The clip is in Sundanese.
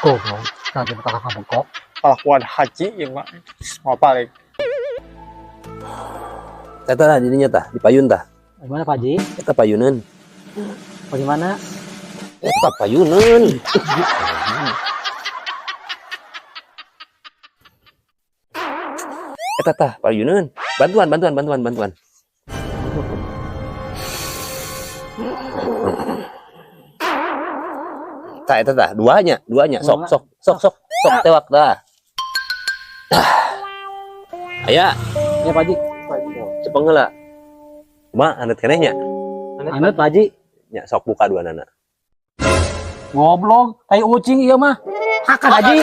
Goblok, nanti buka kakak bengkok. Kelakuan haji ieu mah. Mau balik. Eta lah dirinya tah, di payun tah. Gimana, Pak Haji? Eta payuneun. Bagaimana? Eta payuneun. Eta tah payuneun. Bantuan, bantuan, bantuan, bantuan. Tah eta tah, duanya, duanya. Sok, sok, sok, sok, sok tewak tah. Tah. Aya, Ya, Pak Haji. cepeng heula. Ma, haneut keneh nya? Haneut, Pak Haji. Nya sok buka dua nana. Goblok, tai ucing ieu mah. Hakan, Haji.